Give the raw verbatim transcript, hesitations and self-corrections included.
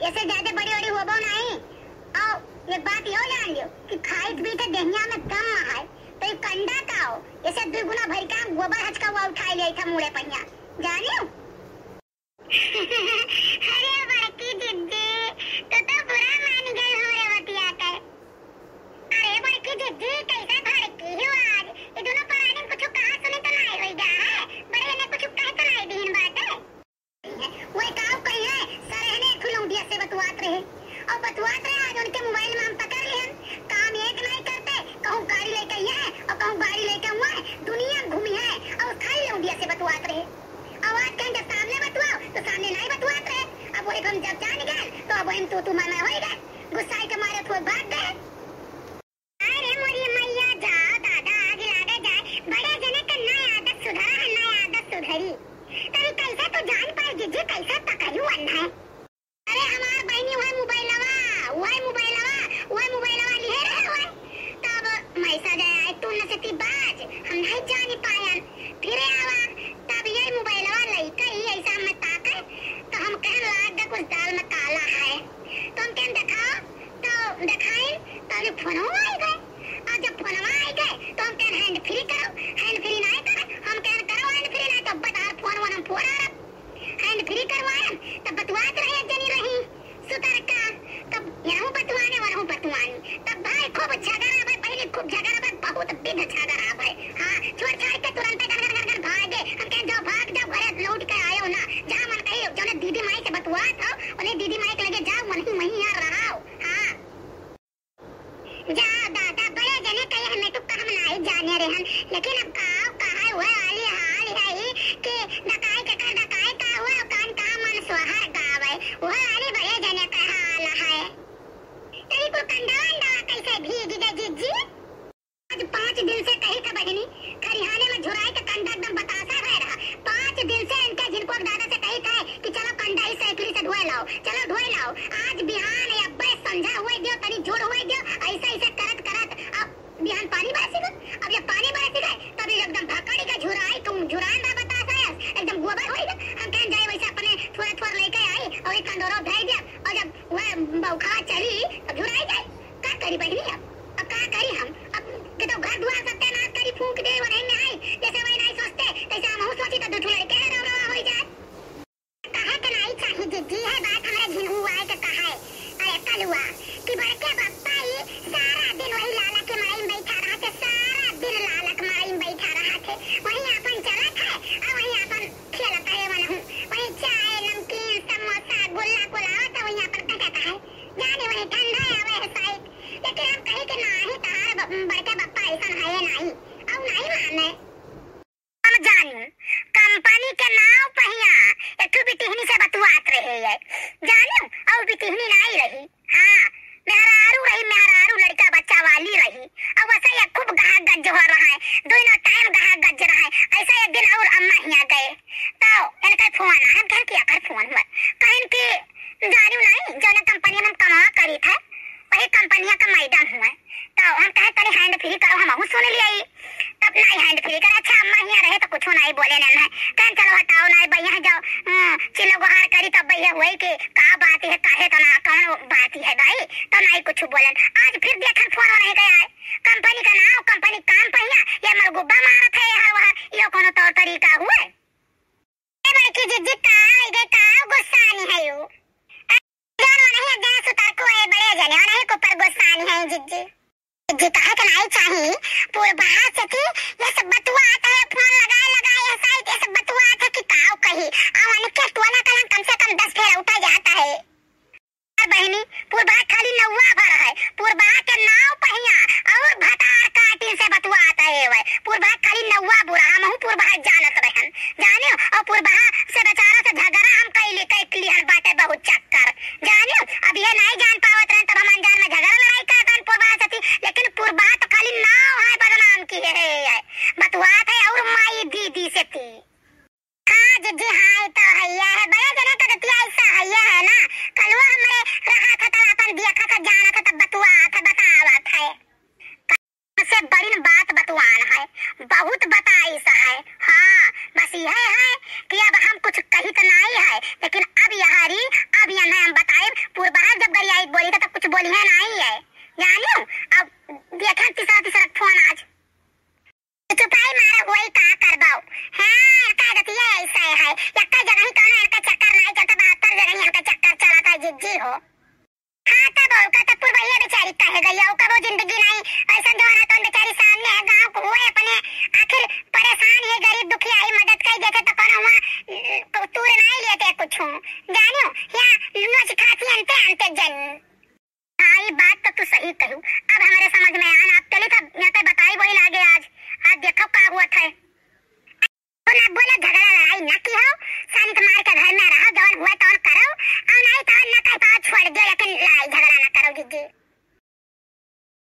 ऐसे ज्यादा बड़ी-बड़ी होबो नाहीं। और एक बात यो जान लियो कि खाइत पीते देहिया में दम है, तो ये कंडा का हो? ऐसे दुई गुना भर के हम गोबर हचका हुआ उठाई लिया था मुड़े पहिया, जानियो? अरे बड़की जिज्जी, तू तो बुरा मान गई हमरे बतिया के। अरे बड़की जिज्जी, कैसे भड़की हो आज? ये दोनों परानी कुछ कहा सुनी तो नाई होई गा है? बड़े ने कुछ कहे तो नाई दीन बाटे। वो काव कही है, सरहने एक ठो लौंडिया से बतुआत रहे। और बतुआत रहे, आज उनके मोबाइल में हम पकड़ लिहन। काम एक नाई करते, कहूँ गाड़ी लेके आई है और कहूँ गाड़ी लेके हुआ है, दुनिया में घूमी है और खाली लौंडिया से बतुआत रहे। और आज कहीं जब सामने बतुआओ, तो सामने नाई बतुआत रहे। अब वही हम जब जान गए, तो अब वही तू तू मैं मैं होई गए। गुस्साई के मारे फूट भाग गए। अरे मोरी मैया, जाओ दादा, आग लागे जाए। बड़े जने के नया आदत सुधरा है, नया आदत सुधरी। तभी कैसे तू जान पाए जिज्जी, कैसे पकड़ू अन्ना है? अरे हमार बहिनी वही मोबाइलवा, वही मोबाइलवा, वही मोबाइलवा लिहे रहे वही। तब मैसेज आए, "तू नशेती बाज, हम नहीं जानी पायन।" फिर आवा, तब यही मोबाइलवा लइका ही ऐसा में ताके, तो हम कहन लाग गए, "कुछ दाल में काला है।" तो हम कहन, "दिखाओ।" तो दिखाइन, तो अभी फोनवा आई गए। और जब फोनवा आई गए, तो हम कहन, "Hand free करो।" Hand free नहीं करे, हम कहन, "करो hand free, नहीं तो बता फोन वोन हम फोड़ा रहा।" Hand free करवाएन, तब बतुआत रहे, एक जनी रही सुतरका, तब यहू बतुआने, वहू बतुआनी। तब भाई खूब झगड़ा भाई, पहले खूब झगड़ा भाई, बहुत विध झगड़ा भाई। हाँ, छोड़ छाड़ के तुरंते घर, घर, घर, घर भागे। हम कहें, "जाओ, भाग जाओ, घरे लौट के आयो ना। जहाँ मन कही, जौने दीदी माई से बतुआत हो, उन्हें दीदी माई के लगे जाओ, वहीं, वहीं यहाँ रहो।" हाँ। जा दादा, बड़े जने कहे हमें तो हम नाई जाने रहन, लेकिन अब का कहे, वह वाली हाल है ही कि डकाई के कर डकाई का हुआ, कान का मन सोहर गावे, वह वाली बड़े जने का हाल है। तेरी कुल कंडा अंडा कैसे भीग गए जिज्जी? आज पाँच दिन से कही था बहिनी, खरिहाने में झुराई के कंडा एकदम बतासा भय रहा। पाँच दिन से इनके झिनको के दादा से कही था कि चलो कंडा ही साइकिल से धोए लाओ, चलो धोए लाओ। आज बिहान या अब्बे संझा हुए दियो, तनी जोर हुए दियो, ऐसे ऐसे करत करत अब बिहान पानी बरसी गो। अब जब पानी बरसी गए, तब ये एकदम भकड़ी के झुराई, तुम झुरान रहा बतासा है, एकदम गोबर होई गए। हम कहन जाए वैसे अपने थोड़ा थोड़ा लेके आई और एक कंडोरो भेज दिया, और जब वह बौखा चली, तब झुराई जाए। का करी बहिनी अब? अब का करी हम? अब के तो घर दुआर सत्यानाश करी, फूंक दे, वरही में आई। जैसे वही नाई सोचते, तैसे हमहू सोची तो दू ठो लड़के हैं, रौ रौ होई जाए। कहे के नाई चाही जिज्जी, है बात हमरे झिनहू आए के कहे। अरे कलुआ, कि बड़के बप्पा ई सारा दिन वही लाला के माई में बैठा रहा थे, सारा दिन लाला के माई में बैठा रहा थे। वही आपन चलत है, और वही आपन खेलत है, वनहू। वही चाय, नमकीन, समोसा, गुल्ला कुल आवत है, वही आपन कटत है। जाने वही ठंडा आवे है शायद, लेकिन हम कही कि नाही, तहार ब-, बड़का बप्पा ऐसन है नाही, अउ नाही माने। हम जानी, कंपनी के नाव पहिया एक ठो बिटिहनी से बतुआत रहे है, जानी, अउ बिटिहनी नाही रही, हाँ, मेहरारू रही, मेहरारू लड़का बच्चा वाली रही, अउ वैसे ये खूब गहा गज हो रहा है, दोनों टाइम गहा गज रहा है। ऐसा एक दिन और अम्मा हियाँ गए, तो इनका फोन आया, हम कहन कि एकर फोन हुआ, कहन कि जानियो नाई, जौने कंपनी में हम कमा करी थे, वही कंपनिया का मैडम हुए। तो हम कहे, "तनी hand free करो, हमहू सुन लिया।" तब नाई hand free करे। अच्छा, अम्मा हियाँ रहे तो कुछो नाई बोले ना, ना। कहें, "चलो हटाओ, नाई भैया जाओ, हम्म, चिल्लो गुहार करी तब भैया हुए कि का बात है, काहे तो ना, कौन बात है भाई?" तो नाई कुछ बोले। आज फिर देखन फोन नहीं गया है, कंपनी का नाम, कंपनी काम पहिया, ये मलगुब्बा मारत है हर वहर, यो कोनो तौर तरीका हुए? ए बड़की जिज्जी, का होइ गए, का गुस्सानी है यू? ए, जौन वनही अज्जा सुतरको है, बड़े जने, वनही के ऊपर गुस्सानी है जिज्जी। जिज्जी, कहे के नाई चाही, पूर्वा से कि ये सब बतुआत है, फोन लगाए, लगाए, ये साइड, ये सब बतुआत है कि काव कही। आ उनके टोला कलन कम से कम दस फेर उठा जाता है। बहिनी, पूर्वा खाली नौवा भर है, पूर्वा के नाव पहिया और भतार काटिन से बतुआत है वै। पूर्वा खाली नौवा बुरा, हमहू पूर्वा जानत रहन, जानियो, और पूर्वा से बेचारा से झगड़ा हम कैली, कैली हन बाटे बहुत चक्कर, जानियो। अब ये नाई जान पावत रहन, तब हम अनजान में झगड़ा लड़ाई करत रहन पूर्वा से थी, लेकिन पूर्वा तो खाली नाव है बदनाम की है, है, बतुआत है और माई दीदी से थी। हाँ जिज्जी, हाँ, ई तो हइया है। बड़े जने के दतिया ऐसा हइया है ना। कलुआ हमरे रहा था, तब अपन देखा था, जाना था, तब बतुआ था, बतावा था। से बड़ी न बात बतुआन है, बहुत बताई सा है। हाँ, बस यह है कि अब हम कुछ कही तो नाई है, लेकिन अब यह री, अब यह हम बताए। पूर्वा जब गरियाई बोली तो तब कुछ बोली है नाहीं है, जानियो। अब देखे तीसरा तीसरा फोन आज। चुपाई मारा हुई का करबो? हाँ, इनका आदतिये ऐसा है, यक्का जगह ही कौनो इनका चक्कर नाहीं चलता, बहत्तर जगह ही इनका चक्कर चलत है जिज्जी हो। हाँ, तब और का, तब पुरवैया बेचारी कहे गई, ओका वो जिंदगी नाहीं, ऐसा जमाना तो बेचारी सामने है, गाँव को हुए अपने, आखिर परेशान है, गरीब दुखिया ही मदद कर देते तो कौनो हुआ, अ, तूर नाहीं लेते कुछ, जानियो, या नोच खाती अंते अंते जन। हाँ, ई बात तो तू सही कहू। अब हमरे समझ में आन, आप चली तब यहाँ पे बताई वही लागे आज। आज देखो का हुआ था। तो ना बोलो, झगड़ा लड़ाई ना की हो, शांत मार के घर में रहो, जौन हुआ तौन करो, और नाहीं तो ना कह पाओ, छोड़ दियो, लेकिन लड़ाई झगड़ा ना करो जिज्जी।